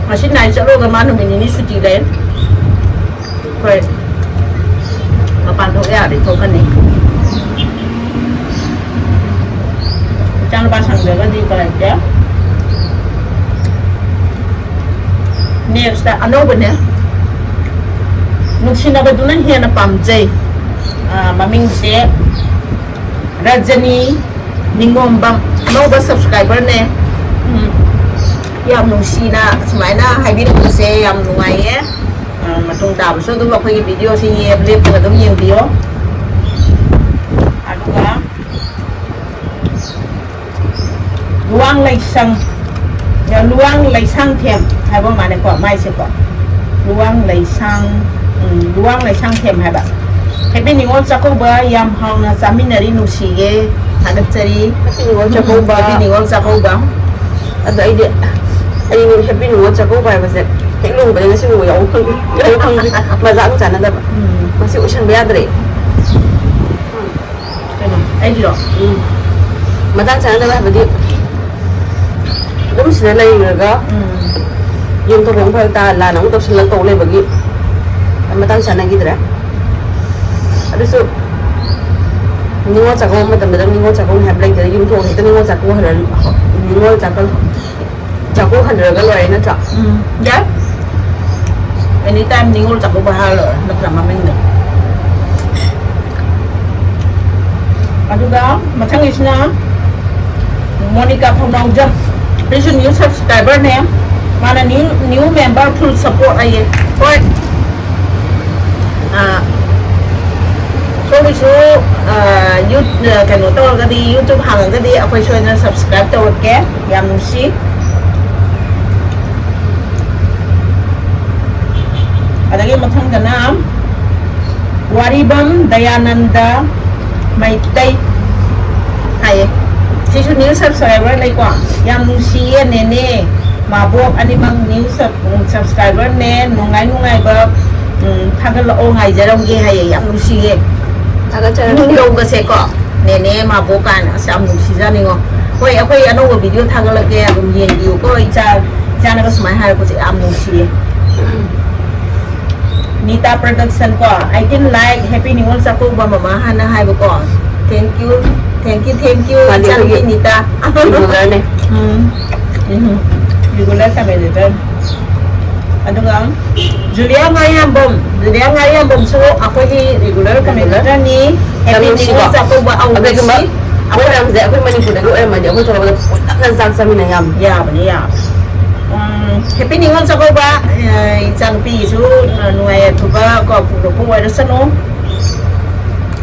ꯉꯁꯤ ꯅꯥꯏ ꯆꯠꯂꯨꯔꯒ ꯃꯥ ꯅꯨꯃꯤꯠ ꯅꯤꯅꯤ ꯁꯨꯇꯤ ꯂꯩ꯫ ꯍꯣꯏ꯫ ꯃꯄꯥꯟ ꯊꯣꯛ ꯌꯥꯔꯗꯤ ꯊꯣꯛꯀꯅꯤ꯫ ꯏꯆꯥꯅꯨꯄꯥ ꯁꯪꯗ꯭ꯔꯒꯗꯤ ꯎꯄꯥꯏ ꯂꯩꯇꯦ꯫ Nextꯇ ꯑꯅꯧꯕꯅꯦ꯫ ꯅꯨꯡꯁꯤꯅꯕꯗꯨꯅ ꯍꯦꯟꯅ ꯄꯥꯝꯖꯩ꯫ ꯑꯥ, ꯃꯃꯤꯡꯁꯦ ꯔꯖꯅꯤ ꯅꯤꯡꯉꯣꯝꯕꯝ, ꯑꯅꯧꯕ ꯁꯕꯁꯀ꯭ꯔꯥꯏꯕꯔꯅꯦ꯫ ꯎꯝ, ꯌꯥꯝ ꯅꯨꯡꯁꯤꯅ ꯁꯨꯃꯥꯏꯅ ꯍꯥꯏꯕꯤꯔꯛꯄꯁꯦ ꯌꯥꯝ ꯅꯨꯡꯉꯥꯏꯌꯦ꯫ ꯑꯥ, ꯃꯇꯨꯡ ꯇꯥꯕꯁꯨ ꯑꯗꯨꯝ ꯑꯩꯈꯣꯏꯒꯤ ꯚꯤꯗꯤꯑꯣꯁꯤ ꯌꯦꯡ-, ꯂꯦꯞꯇꯅ ꯑꯗꯨꯝ ꯌꯦꯡꯕꯤꯌꯣ꯫ ꯑꯗꯨꯒ ꯂꯨꯋꯥꯡ ꯂꯩꯁꯪ, ꯂꯨꯋꯥꯡ ꯂꯩꯁꯥꯡꯊꯦꯝ ꯍꯥꯏꯕ ꯃꯥꯅꯦꯀꯣ, ꯃꯥꯏꯁꯦꯀꯣ꯫ ꯂꯨꯋꯥꯡ ꯂꯩꯁꯥꯡ, ꯎꯝ, ꯂꯨꯋꯥꯡ ꯂꯩꯁꯥꯡꯊꯦꯝ ꯍꯥꯏꯕ꯫ Happy ꯅꯤꯉꯣꯜ ꯆꯥꯛꯀꯧꯕ, ꯌꯥꯝ ꯍꯥꯎꯅ ꯆꯥꯃꯤꯟꯅꯔꯤ, ꯅꯨꯡꯁꯤꯌꯦ, ꯊꯥꯒꯠꯆꯔꯤ꯫ Happy ꯅꯤꯉꯣꯜ ꯆꯥꯛꯀꯧꯕ꯫ Happy ꯅꯤꯉꯣꯜ ꯆꯥꯛꯀꯧꯕ꯫ ꯑꯗꯣ ꯑꯩꯗꯤ, ꯑꯩ Happy ꯅꯤꯉꯣꯜ ꯆꯥꯛꯀꯧꯕ ꯍꯥꯏꯕꯁꯦ ꯍꯦꯛ ꯂꯨꯍꯣꯡꯕꯗꯒꯤ ꯉꯁꯤ ꯐꯥꯎꯕ ꯌꯥꯎꯕ ꯐꯪꯗ꯭ꯔꯤ꯫ ꯌꯥꯎꯕ ꯐꯪꯗ꯭ꯔꯤ꯫ ꯃꯖꯥ ꯑꯃ ꯆꯥꯟꯅꯗꯕ꯫ ꯎꯝ꯫ ꯃꯁꯤ ꯑꯣꯏꯁꯟꯕ ꯌꯥꯗ꯭ꯔꯦ꯫ ꯀꯩꯅꯣ? ꯑꯩꯒꯤꯔꯣ? ꯎꯝ꯫ ꯃꯇꯥꯡ ꯆꯥꯅꯗꯕ ꯍꯥꯏꯕꯗꯤ ꯑꯗꯨꯝ ꯁꯤꯗ ꯂꯩꯔꯨꯔꯒ ꯎꯝ꯫ ꯌꯨꯝ ꯊꯣꯛꯄ ꯑꯃꯨꯛ ꯐꯔꯛ ꯇꯥ, ꯂꯥꯟ ꯑꯃꯨꯛ ꯇꯧꯁꯤꯜꯂꯛ ꯇꯧ ꯂꯩꯕꯒꯤ ꯃꯇꯥꯡ ꯆꯥꯅꯈꯤꯗ꯭ꯔꯦ꯫ ꯑꯗꯨꯁꯨ ꯅꯤꯉꯣꯜ ꯆꯥꯛꯀꯧꯕ ꯃꯇꯝꯗ ꯅꯤꯉꯣꯜ ꯆꯥꯛꯀꯧꯅꯤ ꯍꯥꯏꯕ ꯂꯩꯇꯦ꯫ ꯌꯨꯝ ꯊꯣꯛꯑ ꯍꯦꯛꯇ ꯅꯤꯉꯣꯜ ꯆꯥꯛꯀꯧ ꯍꯜꯂ-, ꯅꯤꯉꯣꯜ ꯆꯥꯛꯀꯧ-, ꯆꯥꯛꯀꯧ ꯍꯟꯗ꯭ꯔꯒ ꯂꯣꯏꯔꯦ ꯅꯠꯇ꯭ꯔꯥ? ꯎꯝ, ꯌꯥꯏ꯫ Anytime ꯅꯤꯉꯣꯜ ꯆꯥꯛꯀꯧꯕ ꯍꯥꯏꯔ ꯂꯣꯏꯔꯦ ꯅꯠꯇ꯭ꯔꯥ ꯃꯃꯤꯡꯗꯣ꯫ ꯑꯗꯨꯒ ꯃꯊꯪꯒꯤꯁꯤꯅ ꯃꯣꯅꯤꯀꯥ ꯊꯧꯅꯥꯎꯖꯝ, ꯁꯤꯁꯨ new subscriberꯅꯦ꯫ ꯃꯥꯅ new, new member full support ꯑꯩꯌꯦ꯫ ꯍꯣꯏ꯫ ꯑꯥ, ꯁꯣꯝꯒꯤꯁꯨ, ꯑꯥ, ꯌꯨꯠ-, ꯑꯥ, ꯀꯩꯅꯣ ꯇꯧꯔꯒꯗꯤ, YouTube ꯍꯥꯡꯉꯒꯗꯤ ꯑꯩꯈꯣꯏ ꯁꯣꯏꯗꯅ subscribe ꯇꯧꯔꯛꯀꯦ꯫ ꯌꯥꯝ ꯅꯨꯡꯁꯤ꯫ ꯑꯗꯒꯤ ꯃꯊꯪꯗꯅ ꯋꯥꯔꯤꯕꯝ ꯗꯌꯥꯅꯟꯗ ꯃꯩꯇꯩ ꯍꯥꯏꯌꯦ꯫ ꯁꯤꯁꯨ new subscriber ꯂꯩꯀꯣ꯫ ꯌꯥꯝ ꯅꯨꯡꯁꯤꯌꯦ ꯅꯦꯅꯦ ꯃꯥꯕꯣꯛ ꯑꯅꯤꯃꯛ new sub-, subscriberꯅꯦ꯫ ꯅꯨꯡꯉꯥꯏ ꯅꯨꯡꯉꯥꯏꯕ, ꯎꯝ, ꯊꯥꯒꯠꯂꯛꯑꯣ, ꯉꯥꯏꯖꯔꯝꯒꯦ ꯍꯥꯏꯌꯦ꯫ ꯌꯥꯝ ꯅꯨꯡꯁꯤꯌꯦ꯫ ꯊꯥꯒꯠꯆꯔꯤ꯫ ꯃꯤꯡ ꯀꯧꯒꯁꯦꯀꯣ꯫ ꯅꯦꯅꯦ ꯃꯥꯕꯣꯛ ꯀꯥꯏꯅ꯫ ꯑꯁ, ꯌꯥꯝ ꯅꯨꯡꯁꯤꯖꯥꯅꯤꯉꯣ꯫ ꯍꯣꯏ, ꯑꯩꯈꯣꯏ ꯑꯅꯧꯕ video ꯊꯥꯒꯠꯂꯛꯀꯦ, ꯑꯗꯨꯝ ꯌꯦꯡꯕꯤꯌꯨꯀꯣ꯫ ꯏꯆꯥ, ꯏꯆꯥꯅꯒ ꯁꯨꯃꯥꯏꯅ ꯍꯥꯏꯔꯛꯄꯁꯦ ꯌꯥꯝ ꯅꯨꯡꯁꯤꯌꯦ꯫ ꯅꯤꯇꯥ Production ꯀꯣ, "I can like, Happy Ningol Chakkouba ꯃꯃꯥ" ꯍꯥꯟꯅ ꯍꯥꯏꯕꯀꯣ꯫ Thank you, thank you, thank you, ꯃꯥꯗꯤ ꯏꯆꯥꯅꯨꯄꯤ ꯑꯩꯈꯣꯏꯒꯤ ꯅꯤꯇꯥ꯫ Regularꯅꯦ꯫ ꯎꯝ, ꯎꯝ, regular commentator꯫ ꯑꯗꯨꯒ ꯖꯨꯂꯤꯌꯥ ꯉꯥꯔꯤꯌꯥꯝꯕꯝ, ꯖꯨꯂꯤꯌꯥ ꯉꯥꯔꯤꯌꯥꯝꯕꯝꯁꯨ ꯑꯩꯈꯣꯏꯒꯤ ꯔꯤꯒꯨꯂꯔ ꯀꯃꯦꯟꯇꯔꯅꯤ꯫ ꯍꯦꯄꯤ ꯅꯤꯉꯣꯜ ꯆꯥꯛꯀꯧꯕ ꯑꯧ ꯀꯩꯒꯨꯝꯕ ꯃꯁꯤ ꯑꯩꯈꯣꯏ ꯂꯝꯁꯦ ꯑꯩꯈꯣꯏ ꯃꯅꯤꯄꯨꯔꯗꯒꯤ ꯑꯣꯏꯔꯝꯃꯗꯤ ꯑꯩꯈꯣꯏ ꯊꯣꯛꯂꯛꯄꯗ ꯄꯨꯂꯞꯅ ꯆꯥꯛ ꯆꯥꯃꯤꯟꯅ ꯌꯥꯝ ꯌꯥꯕꯅꯤ, ꯌꯥꯕꯅꯤ꯫ ꯎꯝ, ꯍꯦꯄꯤ ꯅꯤꯉꯣꯜ ꯆꯥꯛꯀꯧꯕ, ꯑ, ꯏꯆꯥꯅꯨꯄꯤꯒꯤꯁꯨ, ꯑ, ꯅꯨꯡꯉꯥꯏ ꯌꯥꯏꯐꯕ ꯀꯣ ꯄꯨꯔꯛꯄ ꯑꯣꯏꯔꯁꯅꯨ꯫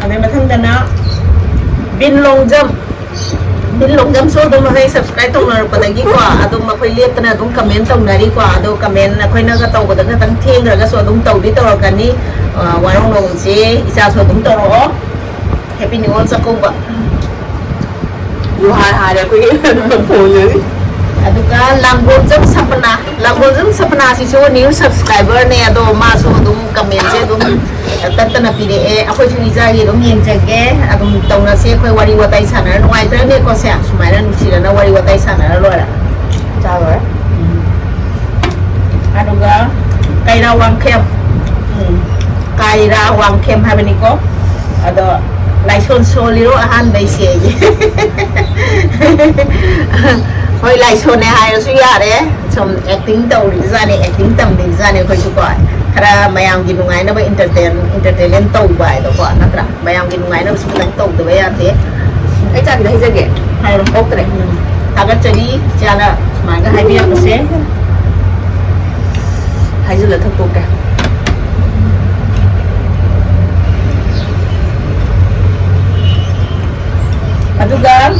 ꯑꯗꯩ ꯃꯊꯪꯗꯅ ꯕꯤꯟ ꯂꯣꯡꯖꯝ, ꯕꯤꯟ ꯂꯣꯡꯖꯝꯁꯨ ꯑꯗꯨꯝ ꯑꯩꯈꯣꯏ ꯁꯕꯁꯀ꯭ꯔꯥꯏꯕ ꯇꯧꯅꯔꯛꯄꯗꯒꯤꯀꯣ ꯑꯗꯨꯝ ꯑꯩꯈꯣꯏ ꯂꯦꯞꯇꯅ ꯑꯗꯨꯝ ꯀꯃꯦꯟ ꯇꯧꯅꯔꯤꯀꯣ꯫ ꯑꯗꯣ ꯀꯃꯦꯟ ꯑꯩꯈꯣꯏꯅꯒ ꯇꯧꯕꯗ ꯈꯇꯪ ꯊꯦꯡꯈ꯭ꯔꯒꯁꯨ ꯑꯗꯨꯝ ꯇꯧꯗꯤ ꯇꯧꯔꯛꯀꯅꯤ꯫ ꯑ, ꯋꯥꯔꯧꯅꯧꯁꯦ, ꯏꯆꯥꯁꯨ ꯑꯗꯨꯝ ꯇꯧꯔꯛꯑꯣ꯫ ꯍꯦꯄꯤ ꯅꯤꯉꯣꯜ ꯆꯥꯛꯀꯧꯕ꯫ ꯌꯨꯍꯥꯔ ꯍꯥꯔꯦ ꯑꯩꯈꯣꯏꯒꯤ ꯐꯣꯟꯗꯗꯤ꯫ ꯑꯗꯨꯒ ꯂꯥꯡꯒꯣꯜꯖꯝ ꯁꯄꯅꯥ, ꯂꯥꯡꯒꯣꯜꯖꯝ ꯁꯄꯅꯥꯁꯤꯁꯨ ꯅ꯭ꯌꯨ ꯁꯕꯁꯀ꯭ꯔꯥꯏꯕꯔꯅꯦ, ꯑꯗꯣ ꯃꯥꯁꯨ ꯑꯗꯨꯝ ꯀꯃꯦꯟꯁꯦ ꯑꯗꯨꯝ ꯇꯠꯇꯅ ꯄꯤꯔꯛꯑꯦ꯫ ꯑꯩꯈꯣꯏꯁꯨ ꯏꯆꯥꯒꯤ ꯑꯗꯨꯝ ꯌꯦꯡꯖꯒꯦ, ꯑꯗꯨꯝ ꯇꯧꯅꯁꯦ꯫ ꯑꯩꯈꯣꯏ ꯋꯥꯔꯤ ꯋꯥꯇꯥꯏ ꯁꯥꯟꯅꯔ ꯅꯨꯡꯉꯥꯏꯇ꯭ꯔꯅꯦꯀꯣ ꯁꯦ? ꯁꯨꯃꯥꯏꯅ ꯅꯨꯡꯁꯤꯅꯅ ꯋꯥꯔꯤ ꯋꯥꯇꯥꯏ ꯁꯥꯟꯅꯔ ꯂꯣꯏꯔꯦ꯫ ꯆꯥ ꯂꯣꯏꯔꯦ꯫ ꯎꯝ꯫ ꯑꯗꯨꯒ ꯀꯩꯔꯥ ꯋꯥꯡꯈꯦꯝ꯫ ꯎꯝ꯫ ꯀꯥꯏꯔꯥ ꯋꯥꯡꯈꯦꯝ ꯍꯥꯏꯕꯅꯤꯀꯣ꯫ ꯑꯗꯣ ꯂꯥꯏꯁꯣꯟ ꯁꯣꯜꯂꯤꯔꯣ ꯑꯍꯥꯟꯕꯩꯁꯦ ꯑꯩ? ꯍꯣꯏ, ꯂꯥꯏꯁꯣꯟꯅꯦ ꯍꯥꯏꯔꯁꯨ ꯌꯥꯔꯦ꯫ ꯁꯨꯝ ꯑꯦꯛꯇꯤꯡ ꯇꯧꯔꯤꯕꯖꯥꯠꯅꯦ, ꯑꯦꯛꯇꯤꯡ ꯇꯝꯂꯤꯕꯖꯥꯠꯅꯦ ꯑꯩꯈꯣꯏꯁꯨꯀꯣ꯫ ꯈꯔ ꯃꯌꯥꯝꯒꯤ ꯅꯨꯡꯉꯥꯏꯅꯕ entertain, entertainment ꯇꯧꯕ ꯍꯥꯏꯗꯣꯀꯣ, ꯅꯠꯇ꯭ꯔꯥ? ꯃꯌꯥꯝꯒꯤ ꯅꯨꯡꯉꯥꯏꯅꯕꯁꯨ ꯈꯤꯇꯪ ꯇꯧꯗꯕ ꯌꯥꯗꯦ꯫ ꯑꯩ ꯆꯥ ꯈꯤꯇꯪ ꯍꯩꯖꯒꯦ꯫ ꯍꯥꯏꯔꯣ꯫ ꯑꯣꯛꯇ꯭ꯔꯦ꯫ ꯎꯝ꯫ ꯊꯥꯒꯠꯆꯔꯤ ꯏꯆꯥꯅ ꯁꯨꯃꯥꯏꯅ ꯍꯥꯏꯕꯤꯔꯛꯄꯁꯦ꯫ ꯍꯥꯏꯖꯤꯜꯂ ꯊꯛꯇꯣꯛꯀꯦ꯫ ꯑꯗꯨꯒ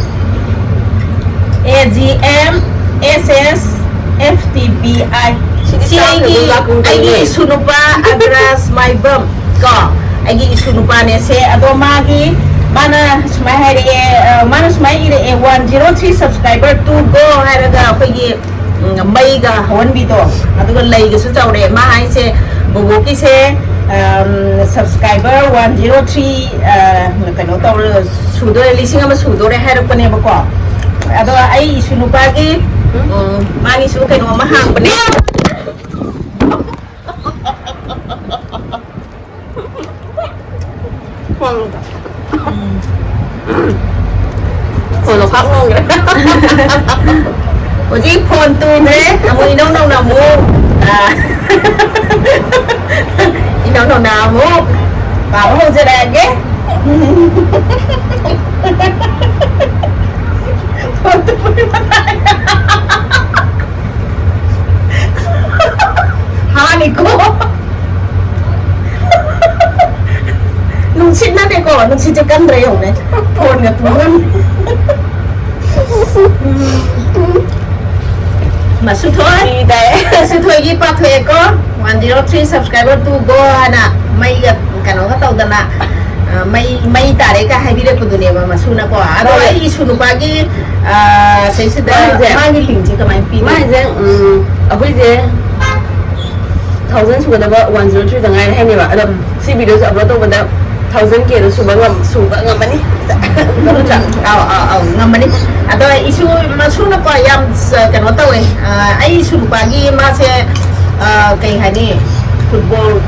A G M S S F T B I꯫ ꯁꯤꯗꯤ ꯁꯤ ꯆꯥꯛ ꯑꯩꯒꯤ, ꯊꯣꯡꯕ ꯂꯥꯛꯄ ꯑꯩꯒꯤ ꯃꯇꯝꯅꯦ꯫ ꯏꯁꯨ ꯅꯨꯄꯥ ꯑꯒ꯭ꯔꯥꯖ ꯃꯥꯏꯕꯝ ꯀꯣ, ꯑꯩꯒꯤ ꯏꯁꯨ ꯅꯨꯄꯥꯅꯦ ꯁꯦ꯫ ꯑꯗꯣ ꯃꯥꯒꯤ, ꯃꯥꯅ ꯁꯨꯃꯥꯏꯅ ꯍꯥꯏꯔꯛꯑꯦ, ꯑ, ꯃꯥꯅ ꯁꯨꯃꯥꯏꯅ ꯏꯔꯛꯑꯦ, "One zero three subscriber to go" ꯍꯥꯏꯔꯒ ꯑꯩꯈꯣꯏꯒꯤ, ꯎꯝ, ꯃꯩꯒ ꯍꯧꯍꯟꯕꯤꯗꯣ, ꯑꯗꯨꯒ ꯂꯩꯒꯁꯨ ꯆꯥꯎꯔꯛꯑꯦ꯫ ꯃꯥ ꯍꯥꯏꯁꯦ ꯕꯣꯕꯣꯛꯀꯤꯁꯦ, ꯑꯝ, subscriber one zero three, ꯑ, ꯀꯩꯅꯣ ꯇꯧꯔ ꯁꯨꯗꯣꯔꯦ, ꯂꯤꯁꯤꯡ ꯑꯃ ꯁꯨꯗꯣꯔꯦ ꯍꯥꯏꯔꯛꯄꯅꯦꯕꯀꯣ꯫ ꯑꯗꯣ ꯑꯩ ꯏꯁꯨ ꯅꯨꯄꯥꯒꯤ, ꯎꯝ, ꯃꯥꯒꯤꯁꯨ ꯀꯩꯅꯣ ꯑꯃ ꯍꯥꯡꯕꯅꯦ꯫ ꯐꯣꯟ ꯂꯣꯛꯈꯥꯛ ꯉꯝꯈ꯭ꯔꯦ꯫ ꯍꯧꯖꯤꯛ ꯐꯣꯟ ꯇꯨꯈ꯭ꯔꯦ꯫ ꯑꯃꯨꯛ ꯏꯅꯧ ꯅꯧꯅ ꯑꯃꯨꯛ, ꯑ, ꯏꯅꯥꯎ ꯅꯨꯄꯥ ꯑꯃꯨꯛ ꯄꯥꯕ ꯍꯧꯖꯔꯛꯑꯒꯦ꯫ ꯍꯥꯅꯤꯀꯣ꯫ ꯅꯨꯡꯁꯤꯠꯅꯅꯦꯀꯣ, ꯅꯨꯡꯁꯤꯠꯁꯦ ꯀꯟꯗ꯭ꯔꯦ ꯌꯦꯡꯉꯨꯅꯦ꯫ ꯐꯣꯟꯒ ꯇꯨꯝꯉꯝꯃꯤ꯫ ꯃꯁꯨꯊꯣꯏ꯫ ꯃꯁꯨꯊꯣꯏꯒꯤ ꯄꯥꯊꯣꯛꯑꯦꯀꯣ꯫ One zero three subscriber to go ꯍꯥꯏꯅ ꯃꯩꯒ ꯀꯩꯅꯣꯒ ꯇꯧꯗꯅ, ꯑ, ꯃꯩ, ꯃꯩ ꯇꯥꯔꯦꯒ ꯍꯥꯏꯕꯤꯔꯛꯄꯗꯨꯅꯦꯕ ꯃꯁꯨꯅꯀꯣ꯫ ꯑꯗꯣ ꯍꯣꯏ꯫ ꯑꯩ ꯏꯁꯨ ꯅꯨꯄꯥꯒꯤ, ꯑ, ꯁꯤꯁꯤꯗ ꯃꯥꯒꯤꯁꯦ, ꯃꯥꯒꯤ linkꯁꯦ ꯀꯃꯥꯏꯅ ꯄꯤꯗꯣꯏꯅꯣ? ꯃꯥꯒꯤꯁꯦ, ꯎꯝ, ꯑꯩꯈꯣꯏꯁꯦ thousand ꯁꯨꯒꯗꯕ one zero three ꯗ ꯉꯥꯏꯔꯦ ꯍꯥꯏꯅꯦꯕ꯫ ꯑꯗꯣ ꯁꯤ videoꯁꯦ upload ꯇꯧꯕꯗ thousand K ꯗꯣ ꯁꯨꯕ ꯉꯝ-, ꯁꯨꯕ ꯉꯝꯃꯅꯤ꯫ ꯅꯠꯇ꯭ꯔꯥ? ꯑꯧ, ꯑꯧ, ꯑꯧ, ꯉꯝꯃꯅꯤ꯫ ꯑꯗꯣ ꯏꯁꯨ ꯃꯁꯨꯅꯀꯣ ꯌꯥꯝ ꯁ-, ꯀꯩꯅꯣ ꯇꯧꯋꯦ꯫ ꯑ, ꯑꯩ ꯏꯁꯨ ꯅꯨꯄꯥꯒꯤ ꯃꯥꯁꯦ, ꯑ, ꯀꯩ ꯍꯥꯏꯅꯤ? Football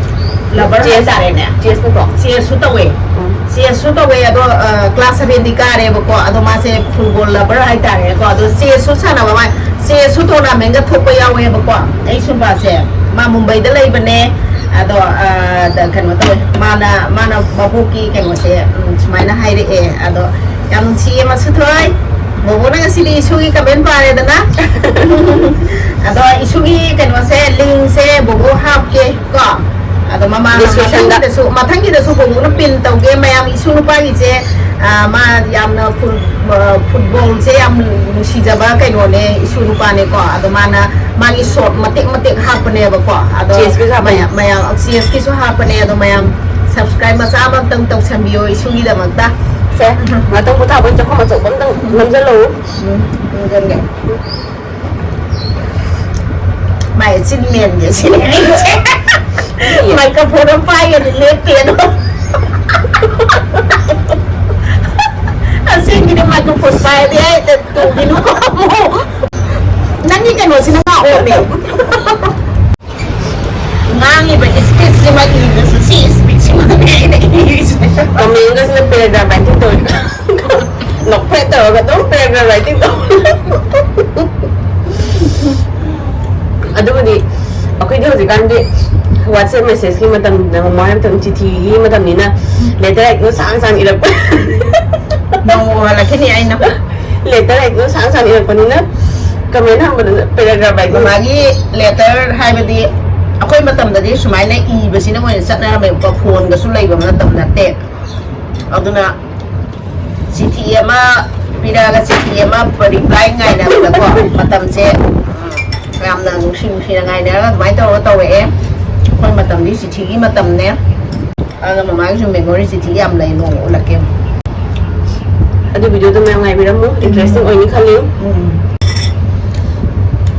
lover chess ꯍꯥꯏꯇꯥꯔꯦꯅꯦ꯫ Chess ꯅꯠꯇ꯭ꯔꯣ? Chess ꯁꯨ ꯇꯧꯋꯦ꯫ ꯎꯝ꯫ Chess ꯁꯨ ꯇꯧꯋꯦ꯫ ꯑꯗꯣ, ꯑ, class seven ꯗꯤ ꯀꯥꯔꯦꯕꯀꯣ꯫ ꯑꯗꯣ ꯃꯥꯁꯦ football lover ꯍꯥꯏꯇꯥꯔꯦꯀꯣ꯫ ꯑꯗꯣ chess ꯁꯨ ꯁꯥꯟꯅꯕ ꯃꯥ, chess ꯁꯨ tournament ꯒ ꯊꯣꯛꯄ ꯌꯥꯎꯋꯦꯕꯀꯣ꯫ ꯑꯩ ꯁꯨꯝꯕꯁꯦ ꯃꯥ ꯃꯨꯝꯕꯩꯗ ꯂꯩꯕꯅꯦ꯫ ꯑꯗꯣ, ꯑ, ꯗ-, ꯀꯩꯅꯣ ꯇꯧꯋꯦ꯫ ꯃꯥꯅ, ꯃꯥꯅ ꯃꯕꯣꯛꯀꯤ ꯀꯩꯅꯣꯁꯦ, ꯎꯝ, ꯁꯨꯃꯥꯏꯅ ꯍꯥꯏꯔꯛꯑꯦ꯫ ꯑꯗꯣ ꯌꯥꯝ ꯅꯨꯡꯁꯤꯌꯦ ꯃꯁꯨꯊꯣꯏ꯫ ꯕꯣꯕꯣꯅ ꯉꯁꯤꯗꯤ ꯏꯁꯨꯒꯤ comment ꯄꯥꯔꯦꯗꯅ꯫ ꯑꯗꯣ ꯏꯁꯨꯒꯤ ꯀꯩꯅꯣꯁꯦ, link ꯁꯦ ꯕꯣꯕꯣ ꯍꯥꯞꯀꯦ ꯀꯣ꯫ ꯑꯗꯣ ꯃꯃꯥ description ꯗ꯫ ꯃꯊꯪꯒꯤꯗꯁꯨ, ꯃꯊꯪꯒꯤꯗꯁꯨ ꯕꯣꯕꯣꯅ pin ꯇꯧꯒꯦ꯫ ꯃꯌꯥꯝ ꯏꯁꯨ ꯅꯨꯄꯥꯒꯤꯁꯦ, ꯑ, ꯃꯥ ꯌꯥꯝꯅ ꯐꯨ-, ꯑ, football ꯁꯦ ꯌꯥꯝ ꯅꯨꯡꯁꯤꯖꯕ ꯀꯩꯅꯣꯅꯦ, ꯏꯁꯨ ꯅꯨꯄꯥꯅꯦꯀꯣ꯫ ꯑꯗꯣ ꯃꯥꯅ ꯃꯥꯒꯤ short ꯃꯇꯦꯛ ꯃꯇꯦꯛ ꯍꯥꯞꯄꯅꯦꯕꯀꯣ꯫ ꯑꯗꯣ chess ꯀꯤꯁꯨ ꯍꯥꯞꯄꯅꯤ꯫ ꯃꯌꯥꯝ, ꯃꯌꯥꯝ chess ꯀꯤꯁꯨ ꯍꯥꯞꯄꯅꯦ꯫ ꯑꯗꯣ ꯃꯌꯥꯝ subscribe ꯃꯆꯥ ꯑꯃꯇꯪ ꯇꯧꯁꯟꯕꯤꯌꯣ ꯏꯁꯨꯒꯤꯗꯃꯛꯇ꯫ ꯁꯦ, ꯉꯥꯛꯇꯪ ꯄꯣꯊꯥꯕ ꯑꯣꯏꯅ ꯆꯥꯛꯈꯨꯝ ꯑꯆꯧꯕ ꯑꯝꯇꯪ ꯅꯝꯖꯜꯂꯛꯎ꯫ ꯎꯝ, ꯅꯝꯖꯜꯒꯦ꯫ ꯃꯥꯏ ꯆꯤꯟ ꯃꯦꯟꯒꯦ ꯁꯤꯅꯦ ꯑꯩꯁꯦ꯫ Microphone ꯑꯃ ꯄꯥꯏꯒꯗꯤ ꯂꯦꯞꯇꯦ ꯑꯗꯣ꯫ ꯑꯁꯦꯡꯒꯤꯗꯤ microphone ꯄꯥꯏꯔꯗꯤ ꯑꯩ ꯇꯣꯡꯈꯤꯅꯨꯀꯣ ꯑꯃꯨꯛ꯫ ꯅꯪꯒꯤ ꯀꯩꯅꯣꯁꯤꯅ ꯉꯥꯛꯑꯣꯃꯦ꯫ ꯉꯥꯡꯉꯤꯕ speech ꯁꯤꯃ ꯏꯕꯗꯁꯨ ꯁꯤ speech ꯁꯤꯃꯅꯦ ꯑꯩꯅ ꯏꯔꯤꯁꯦ꯫ Comment ꯒꯁꯤꯅ paragraph writing ꯇꯧꯔꯤꯕ꯫ ꯅꯣꯛꯐꯦꯠ ꯇꯧꯔꯒ ꯑꯗꯨꯝ paragraph writing ꯇꯧ꯫ ꯑꯗꯨꯕꯨꯗꯤ ꯑꯩꯈꯣꯏꯗꯤ ꯍꯧꯖꯤꯛꯀꯥꯟꯗꯤ WhatsApp messageꯀꯤ ꯃꯇꯝꯅ ꯃꯃꯥꯡ ꯃꯇꯝ ꯆꯤꯊꯤꯒꯤ ꯃꯇꯝꯅꯤꯅ letter ꯍꯦꯛꯇ ꯁꯥꯡ ꯁꯥꯡ ꯏꯔꯛꯄ꯫ ꯅꯣꯡꯃ ꯎꯍꯜꯂꯛꯈꯤꯅꯤ ꯑꯩꯅ꯫ Letter ꯍꯦꯛꯇ ꯁꯥꯡ ꯁꯥꯡ ꯏꯔꯛꯄꯅꯤꯅ comment ꯍꯪꯕꯗ paragraph ꯍꯥꯏꯗꯣ ꯃꯥꯒꯤ letter ꯍꯥꯏꯕꯗꯤ ꯑꯩꯈꯣꯏ ꯃꯇꯝꯗꯗꯤ ꯁꯨꯃꯥꯏꯅ ꯏꯕꯁꯤꯅ ꯑꯣꯏꯅ ꯆꯠꯅꯔꯝꯃꯦꯕꯀꯣ, phoneꯒꯁꯨ ꯂꯩꯕ ꯃꯇꯝ ꯅꯠꯇꯦ꯫ ꯑꯗꯨꯅ ꯆꯤꯊꯤ ꯑꯃ ꯄꯤꯔꯛꯑꯒ ꯆꯤꯊꯤ ꯑꯃ reply ꯉꯥꯏꯅꯕꯗꯀꯣ ꯃꯇꯝꯁꯦ ꯎꯝ, ꯌꯥꯝꯅ ꯅꯨꯡꯁꯤ ꯅꯨꯡꯁꯤꯅ ꯉꯥꯏꯅꯔꯒ ꯑꯗꯨꯃꯥꯏꯅ ꯇꯧꯔꯒ ꯇꯧꯔꯛꯑꯦ꯫ ꯑꯩꯈꯣꯏ ꯃꯇꯝꯗꯤ ꯆꯤꯊꯤꯒꯤ ꯃꯇꯝꯅꯦ꯫ ꯑꯗꯨꯅ ꯃꯃꯥꯒꯤꯁꯨ memory ꯆꯤꯊꯤ ꯌꯥꯝ ꯂꯩ, ꯅꯣꯡꯃ ꯎꯠꯂꯛꯀꯦ꯫ ꯑꯗꯨ videoꯗꯣ ꯃꯌꯥꯝ ꯉꯥꯏꯕꯤꯔꯝꯃꯨ, interesting ꯑꯣꯏꯅꯤ ꯈꯜꯂꯤ꯫ ꯎꯝ꯫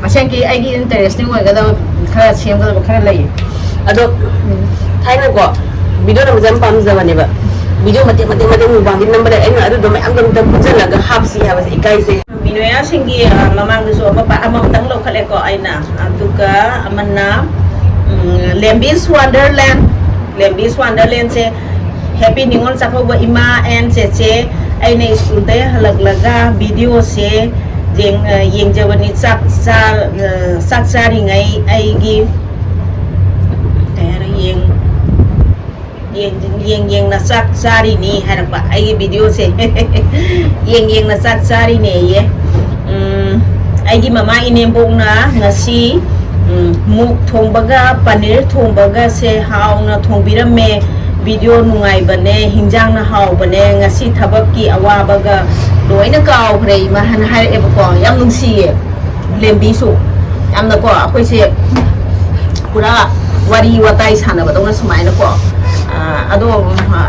ꯑꯁꯦꯡꯀꯤ ꯑꯩꯒꯤ interesting ꯑꯣꯏꯒꯗꯕ ꯈꯔ ꯁꯦꯝꯒꯗꯕ ꯈꯔ ꯂꯩ꯫ ꯑꯗꯣ ꯊꯥꯏꯅꯀꯣ video ꯅꯝꯕꯁꯦ ꯌꯥꯝ ꯄꯥꯝꯖꯕꯅꯦꯕ꯫ Video ꯃꯇꯦꯛ ꯃꯇꯦꯛ ꯃꯇꯦꯛ mukbangꯒꯤ ꯅꯝꯕ ꯂꯩ, ꯑꯩꯅ ꯑꯗꯨꯗꯣ ꯃꯌꯥꯝꯗꯣ ꯑꯝꯇ ꯄꯨꯟꯁꯤꯜꯂꯒ ꯍꯥꯞꯁꯤ ꯍꯥꯏꯕꯁꯦ ꯏꯀꯥꯏꯖꯩ꯫ ꯃꯤꯅꯣꯌꯥꯁꯤꯡꯒꯤ ꯑ, ꯃꯃꯥꯡꯗꯁꯨ ꯑꯃ ꯑꯃꯃꯝꯇꯪ ꯂꯧꯈꯠꯂꯦꯀꯣ ꯑꯩꯅ꯫ ꯑꯗꯨꯒ ꯑꯃꯅ ꯎꯝ, Lembis Wonderland꯫ Lembis Wonderlandꯁꯦ Happy Ningol ꯆꯥꯛꯀꯧꯕ ꯏꯃꯥ and ꯆꯦꯆꯦ, ꯑꯩꯅ ꯁ꯭ꯀꯨꯜꯗꯩ ꯍꯜꯂꯛꯂꯒ videoꯁꯦ ꯌꯦꯡ- ꯑ, ꯌꯦꯡꯖꯕꯅꯤ꯫ ꯆꯥꯛ ꯆꯥ- ꯑ, ꯆꯥꯛ ꯆꯥꯔꯤꯉꯩ ꯑꯩꯒꯤ ꯀꯩ ꯍꯥꯏꯅꯣ, ꯌꯦꯡ- ꯌꯦꯡ- ꯌꯦꯡ ꯌꯦꯡꯅ ꯆꯥꯛ ꯆꯥꯔꯤꯅꯤ ꯍꯥꯏꯔꯛꯄ ꯑꯩꯒꯤ videoꯁꯦ꯫ ꯌꯦꯡ ꯌꯦꯡꯅ ꯆꯥꯛ ꯆꯥꯔꯤꯅꯦꯌꯦ꯫ ꯎꯝ, ꯑꯩꯒꯤ ꯃꯃꯥ ꯏꯅꯦꯝꯕꯣꯛꯅ ꯉꯁꯤ ꯎꯝ, ꯃꯨꯛ ꯊꯣꯡꯕꯒ ꯄꯅꯤꯔ ꯊꯣꯡꯕꯒꯁꯦ ꯍꯥꯎꯅ ꯊꯣꯡꯕꯤꯔꯝꯃꯦ꯫ Video ꯅꯨꯡꯉꯥꯏꯕꯅꯦ, ꯍꯤꯟꯖꯥꯡꯅ ꯍꯥꯎꯕꯅꯦ, ꯉꯁꯤ ꯊꯕꯛꯀꯤ ꯑꯋꯥꯕꯒ ꯂꯣꯏꯅ ꯀꯥꯎꯈ꯭ꯔꯦ ꯏꯃꯥ ꯍꯥꯏꯅ ꯍꯥꯏꯔꯛꯑꯦꯕꯀꯣ꯫ ꯌꯥꯝ ꯅꯨꯡꯁꯤꯌꯦ꯫ ꯂꯦꯝꯕꯤꯁꯨ ꯌꯥꯝꯅꯀꯣ ꯑꯩꯈꯣꯏꯁꯦ ꯄꯨꯔꯥ ꯋꯥꯔꯤ ꯋꯥꯇꯥꯏ ꯁꯥꯟꯅꯕꯗꯧꯅ ꯁꯨꯃꯥꯏꯅꯀꯣ꯫ ꯑꯥ, ꯑꯗꯣ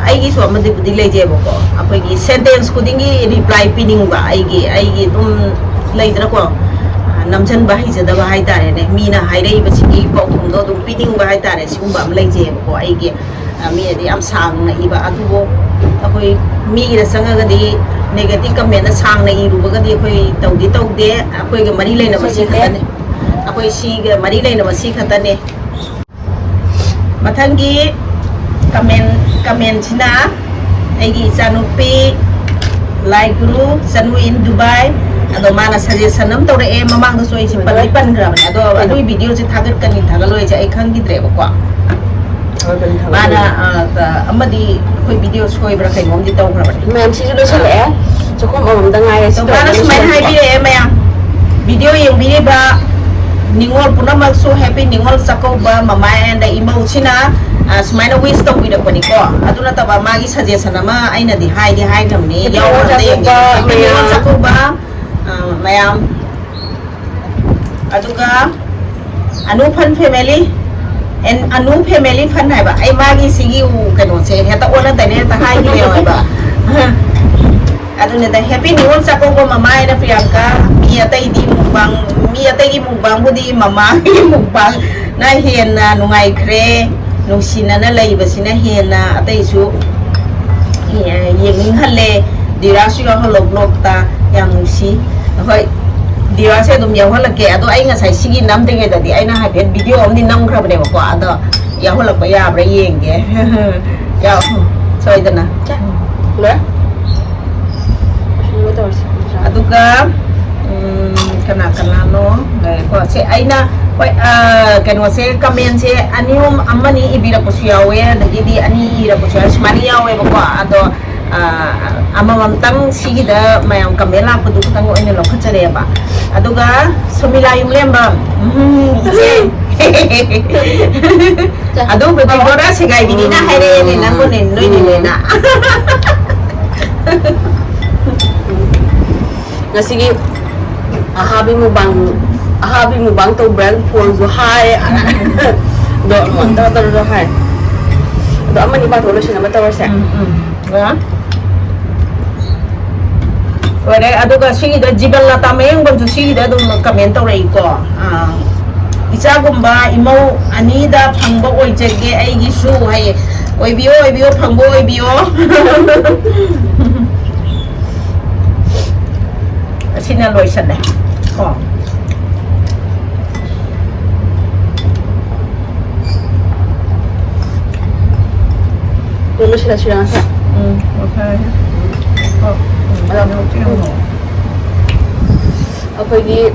ꯑꯩꯒꯤꯁꯨ ꯑꯃꯗꯤꯕꯨꯗꯤ ꯂꯩꯖꯩꯕꯀꯣ, ꯑꯩꯈꯣꯏꯒꯤ sentence ꯈꯨꯗꯤꯡꯒꯤ reply ꯄꯤꯅꯤꯡꯕ ꯑꯩꯒꯤ ꯑꯩꯒꯤ ꯑꯗꯨꯝ ꯂꯩꯗꯅꯀꯣ, ꯑꯥ, ꯅꯝꯁꯤꯟꯕ ꯍꯩꯖꯗꯕ ꯍꯥꯏꯇꯥꯔꯦꯅꯦ꯫ ꯃꯤꯅ ꯍꯥꯏꯔꯛꯏꯕꯁꯤꯒꯤ ꯄꯥꯎꯈꯨꯝꯗꯣ ꯑꯗꯨꯝ ꯄꯤꯅꯤꯡꯕ ꯍꯥꯏꯇꯥꯔꯦ꯫ ꯁꯤꯒꯨꯝꯕ ꯑꯃ ꯂꯩꯖꯩꯕꯀꯣ ꯑꯩꯒꯤ꯫ ꯑ, ꯃꯤꯅꯗꯤ ꯌꯥꯝ ꯁꯥꯡꯅ ꯏꯕ, ꯑꯗꯨꯕꯨ ꯑꯩꯈꯣꯏ ꯃꯤꯒꯤꯗ ꯆꯪꯉꯒꯗꯤ negative commentꯅ ꯁꯥꯡꯅ ꯏꯔꯨꯕꯒꯗꯤ ꯑꯩꯈꯣꯏ ꯇꯧꯗꯤ ꯇꯧꯗꯦ꯫ ꯑꯩꯈꯣꯏꯒ ꯃꯔꯤ ꯂꯩꯅꯕ ꯁꯤ ꯈꯛꯇꯅꯤ꯫ ꯑꯩꯈꯣꯏ ꯁꯤꯒ ꯃꯔꯤ ꯂꯩꯅꯕ ꯁꯤ ꯈꯛꯇꯅꯤ꯫ ꯃꯊꯪꯒꯤ comment, commentꯁꯤꯅ ꯑꯩꯒꯤ ꯏꯆꯥꯅꯨꯄꯤ ꯂꯥꯏꯒꯨꯔꯨ, ꯆꯅꯨ in Dubai꯫ ꯑꯗꯣ ꯃꯥꯅ ꯁꯖꯦꯁꯟ ꯑꯃ ꯇꯧꯔꯛꯑꯦ, ꯃꯃꯥꯡꯗꯁꯨ ꯑꯩꯁꯦ ꯄꯟꯗꯤ ꯄꯟꯈ꯭ꯔꯕꯅꯦ, ꯑꯗꯣ ꯑꯗꯨꯒꯤ ꯚꯤꯗꯤꯑꯣꯁꯦ ꯊꯥꯒꯠꯀꯅꯤ ꯊꯥꯒꯠꯂꯣꯏꯁꯦ ꯑꯩ ꯈꯪꯈꯤꯗ꯭ꯔꯦꯕꯀꯣ꯫ ꯃꯥꯅ ꯑ, ꯑꯃꯗꯤ ꯑꯩꯈꯣꯏ ꯚꯤꯗꯤꯑꯣ ꯁꯣꯏꯕ꯭ꯔꯥ ꯀꯩꯅꯣꯝꯗꯤ ꯇꯧꯈ꯭ꯔꯕꯅꯦ꯫ ꯃꯌꯥꯝ, ꯁꯤꯁꯨ ꯂꯣꯏꯁꯤꯜꯂꯛꯑꯦ꯫ ꯆꯥꯛꯈꯨꯝ ꯑꯃꯃꯝꯗ ꯉꯥꯏꯔꯦ꯫ ꯑꯗꯣ ꯃꯥꯅ ꯁꯨꯃꯥꯏꯅ ꯍꯥꯏꯕꯤꯔꯛꯑꯦ, ꯃꯌꯥꯝ, ꯚꯤꯗꯤꯑꯣ ꯌꯦꯡꯕꯤꯔꯤꯕ ꯅꯤꯉꯣꯜ ꯄꯨꯝꯅꯃꯛꯁꯨ ꯍꯦꯄꯤ ꯅꯤꯉꯣꯜ ꯆꯥꯛꯀꯧꯕ꯫ ꯃꯃꯥ ꯑꯦꯟꯗ ꯏꯃꯧꯁꯤꯅ, ꯑ, ꯁꯨꯃꯥꯏꯅ ꯋꯤꯁ ꯇꯧꯕꯤꯔꯛꯄꯅꯤꯀꯣ꯫ ꯑꯗꯨ ꯅꯠꯇꯕ ꯃꯥꯒꯤ ꯁꯖꯦꯁꯟ ꯑꯃ ꯑꯩꯅꯗꯤ ꯍꯥꯏꯗꯤ ꯍꯥꯏꯈ꯭ꯔꯕꯅꯤ, ꯍꯦꯄꯤ ꯅꯤꯉꯣꯜ ꯌꯥꯎꯕ꯭ꯔꯥ ꯑꯝꯇ ꯌꯦꯡꯒꯦ꯫ ꯆꯥꯛꯀꯧꯕ ꯍꯦꯄꯤ ꯅꯤꯉꯣꯜ ꯃꯌꯥꯝ꯫ ꯆꯥꯛꯀꯧꯕ, ꯑ, ꯃꯌꯥꯝ꯫ ꯑꯗꯨꯒ ꯑꯅꯨ ꯐꯟ ꯐꯦꯃꯤꯂꯤ, ꯑꯦꯟ ꯑꯅꯨ ꯐꯦꯃꯤꯂꯤ ꯐꯟ ꯍꯥꯏꯕ, ꯑꯩ ꯃꯥꯒꯤ ꯁꯤꯒꯤ ꯎ ꯀꯩꯅꯣꯁꯦ ꯍꯦꯛꯇ ꯑꯣꯟꯅ ꯇꯩꯅ ꯍꯦꯛꯇ ꯍꯥꯏꯈꯤꯕ ꯌꯥꯎꯋꯦꯕ꯫ ꯑꯗꯨꯅꯤꯗ ꯍꯦꯄꯤ ꯅꯤꯉꯣꯜ ꯆꯥꯛꯀꯧꯕ ꯃꯃꯥ ꯍꯥꯏꯅ ꯄ꯭ꯔꯤꯌꯥꯡꯀꯥ꯫ ꯃꯤ ꯑꯇꯩꯗꯤ ꯃꯨꯛꯕꯥꯡ, ꯃꯤ ꯑꯇꯩꯒꯤ ꯃꯨꯛꯕꯥꯡꯕꯨꯗꯤ ꯃꯃꯥꯒꯤ ꯃꯨꯛꯕꯥꯡꯅ ꯍꯦꯟꯅ ꯅꯨꯡꯉꯥꯏꯈ꯭ꯔꯦ꯫ ꯅꯨꯡꯁꯤꯅꯅ ꯂꯩꯕꯁꯤꯅ ꯍꯦꯟꯅ ꯑꯇꯩꯁꯨ ꯌꯦꯡꯅꯤꯡꯍꯜꯂꯦ꯫ ꯗꯤꯔꯥꯁꯨ ꯌꯥꯎꯍꯜꯂꯣ ꯕ꯭ꯂꯣꯛꯇ꯫ ꯌꯥꯝ ꯅꯨꯡꯁꯤ꯫ ꯍꯣꯏ, ꯗꯤꯔꯥꯁꯦ ꯑꯗꯨꯝ ꯌꯥꯎꯍꯜꯂꯛꯀꯦ꯫ ꯑꯗꯣ ꯑꯩ ꯉꯁꯥꯏ ꯁꯤꯒꯤ ꯅꯝꯗ꯭ꯔꯤꯉꯩꯗꯗꯤ ꯑꯩꯅ ꯍꯥꯏꯐꯦꯠ ꯚꯤꯗꯤꯑꯣ ꯑꯃꯗꯤ ꯅꯝꯈ꯭ꯔꯕꯅꯦꯕꯀꯣ꯫ ꯑꯗꯣ ꯌꯥꯎꯍꯜꯂꯛꯄ ꯌꯥꯕ꯭ꯔꯥ ꯌꯦꯡꯒꯦ꯫ ꯌꯥꯎ, ꯁꯣꯏꯗꯅ꯫ ꯂꯣꯏꯔꯦ? ꯂꯣꯏꯔꯦ ꯇꯧꯔꯁꯤ꯫ ꯑꯗꯨꯒ, ꯎꯝ, ꯀꯅꯥ ꯀꯅꯥꯅꯣ? ꯂꯩꯔꯦꯀꯣ꯫ ꯁꯦ, ꯑꯩꯅ, ꯍꯣꯏ, ꯑ, ꯀꯩꯅꯣꯁꯦ, ꯀꯃꯦꯟꯁꯦ ꯑꯅꯤ ꯑꯍꯨꯝ, ꯑꯃꯅꯤ ꯏꯕꯤꯔꯛꯄꯁꯨ ꯌꯥꯎꯋꯦ, ꯑꯗꯒꯤꯗꯤ ꯑꯅꯤ ꯏꯔꯛꯄꯁꯨ ꯌꯥꯎꯋꯦ, ꯁꯨꯃꯥꯏꯅ ꯌꯥꯎꯋꯦꯕꯀꯣ꯫ ꯑꯗꯣ, ꯑ, ꯑꯃꯃꯝꯇꯪ ꯁꯤꯒꯤꯗ ꯃꯌꯥꯝ ꯀꯃꯦꯟ ꯂꯥꯛꯄꯗꯨ ꯈꯛꯇꯪ ꯑꯣꯏꯅ ꯂꯧꯈꯠꯆꯔꯦꯕ꯫ ꯑꯗꯨꯒ ꯁꯨꯃꯤꯂꯥ ꯌꯨꯝꯂꯦꯝꯕꯝ, ꯎꯝ, ꯏꯆꯦ꯫ ꯑꯗꯨꯕꯨꯗꯤ ꯕꯣꯔꯥ ꯁꯦꯒꯥꯏꯕꯤꯅꯤꯅ ꯍꯥꯏꯔꯛꯑꯦꯅꯦ, ꯅꯪꯕꯨꯅꯦ, ꯅꯣꯏꯅꯤꯅꯦꯅ꯫ ꯉꯁꯤꯒꯤ ꯑꯍꯥꯕꯤ ꯃꯨꯛꯕꯥꯡ, ꯑꯍꯥꯕꯤ ꯃꯨꯛꯕꯥꯡ ꯇꯧꯕ꯭ꯔꯥ? ꯐꯣꯟꯁꯨ ꯍꯥꯏ꯫ ꯑꯗꯣ ꯑꯃꯨꯛ ꯑꯝꯇ ꯇꯧꯔꯒ ꯍꯥꯏ꯫ ꯑꯗꯣ ꯑꯃꯅꯤ ꯄꯥꯊꯣꯛꯑ ꯂꯣꯏꯁꯤꯟꯅꯕ ꯇꯧꯔꯁꯦ꯫ ꯎꯝ, ꯎꯝ꯫ ꯂꯣꯏꯔꯦ꯫ ꯑꯗꯨꯒ ꯁꯤꯒꯤꯗ ꯖꯤꯕꯟ ꯂꯇꯥ ꯃꯌꯦꯡꯕꯝꯁꯨ ꯁꯤꯒꯤꯗ ꯑꯗꯨꯝ ꯀꯃꯦꯟ ꯇꯧꯔꯛꯏꯀꯣ꯫ ꯑꯥ, "ꯏꯆꯥꯒꯨꯝꯕ ꯏꯃꯧ ꯑꯅꯤꯗ ꯐꯪꯕ ꯑꯣꯏꯖꯒꯦ ꯑꯩꯒꯤꯁꯨ" ꯍꯥꯏꯌꯦ꯫ ꯑꯣꯏꯕꯤꯌꯣ, ꯑꯣꯏꯕꯤꯌꯣ, ꯐꯪꯕ ꯑꯣꯏꯕꯤꯌꯣ꯫ ꯑꯁꯤꯅ ꯂꯣꯏꯁꯜꯂꯦ ꯀꯣ꯫ ꯂꯣꯏꯁꯤꯜꯂꯁꯤꯔ ꯉꯁꯤ? ꯎꯝ, ꯂꯣꯏꯁꯤꯜꯂꯁꯤ꯫ ꯀꯣ, ꯎꯝ, ꯑꯗꯣ, ꯀꯩꯅꯣ, ꯀꯩꯅꯣ꯫ ꯑꯩꯈꯣꯏꯒꯤ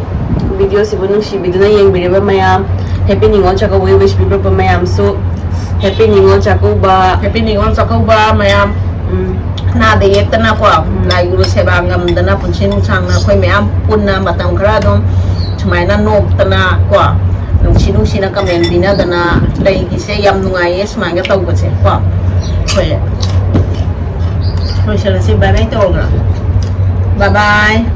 ꯚꯤꯗꯤꯑꯣꯁꯤꯕꯨ ꯅꯨꯡꯁꯤꯕꯤꯗꯨꯅ ꯌꯦꯡꯕꯤꯔꯤꯕ ꯃꯌꯥꯝ, ꯍꯦꯄꯤ ꯅꯤꯉꯣꯜ ꯆꯥꯛꯀꯧꯕꯒꯤ ꯋꯤꯁ ꯄꯤꯕꯤꯔꯛꯄ ꯃꯌꯥꯝꯁꯨ, ꯍꯦꯄꯤ ꯅꯤꯉꯣꯜ ꯆꯥꯛꯀꯧꯕ꯫ ꯍꯦꯄꯤ ꯅꯤꯉꯣꯜ ꯆꯥꯛꯀꯧꯕ ꯃꯌꯥꯝ꯫ ꯎꯝ꯫ ꯑꯅꯥꯗ ꯌꯦꯛꯇꯅꯀꯣ, ꯎꯝ꯫ ꯂꯥꯏ ꯒꯨꯔꯨ ꯁꯦꯕꯥ ꯉꯝꯗꯅ ꯄꯨꯟꯁꯤ ꯅꯨꯡꯁꯥꯡꯅ ꯑꯩꯈꯣꯏ ꯃꯌꯥꯝ ꯄꯨꯟꯅ ꯃꯇꯝ ꯈꯔ ꯑꯗꯨꯝ ꯁꯨꯃꯥꯏꯅ ꯅꯣꯛꯇꯅ ꯀꯣ, ꯅꯨꯡꯁꯤ ꯅꯨꯡꯁꯤꯅ ꯀꯃꯦꯟ ꯄꯤꯅꯗꯅ ꯂꯩꯒꯤꯁꯦ ꯌꯥꯝ ꯅꯨꯡꯉꯥꯏꯌꯦ ꯁꯨꯃꯥꯏꯅ ꯇꯧꯕꯁꯦ ꯀꯣ꯫ ꯑꯩꯈꯣꯏ ꯂꯣꯏꯁꯤꯜꯂꯁꯤ, ꯕꯥꯏ ꯕꯥꯏ ꯇꯧꯔꯒ꯫ ꯕꯥꯏ ꯕꯥꯏ꯫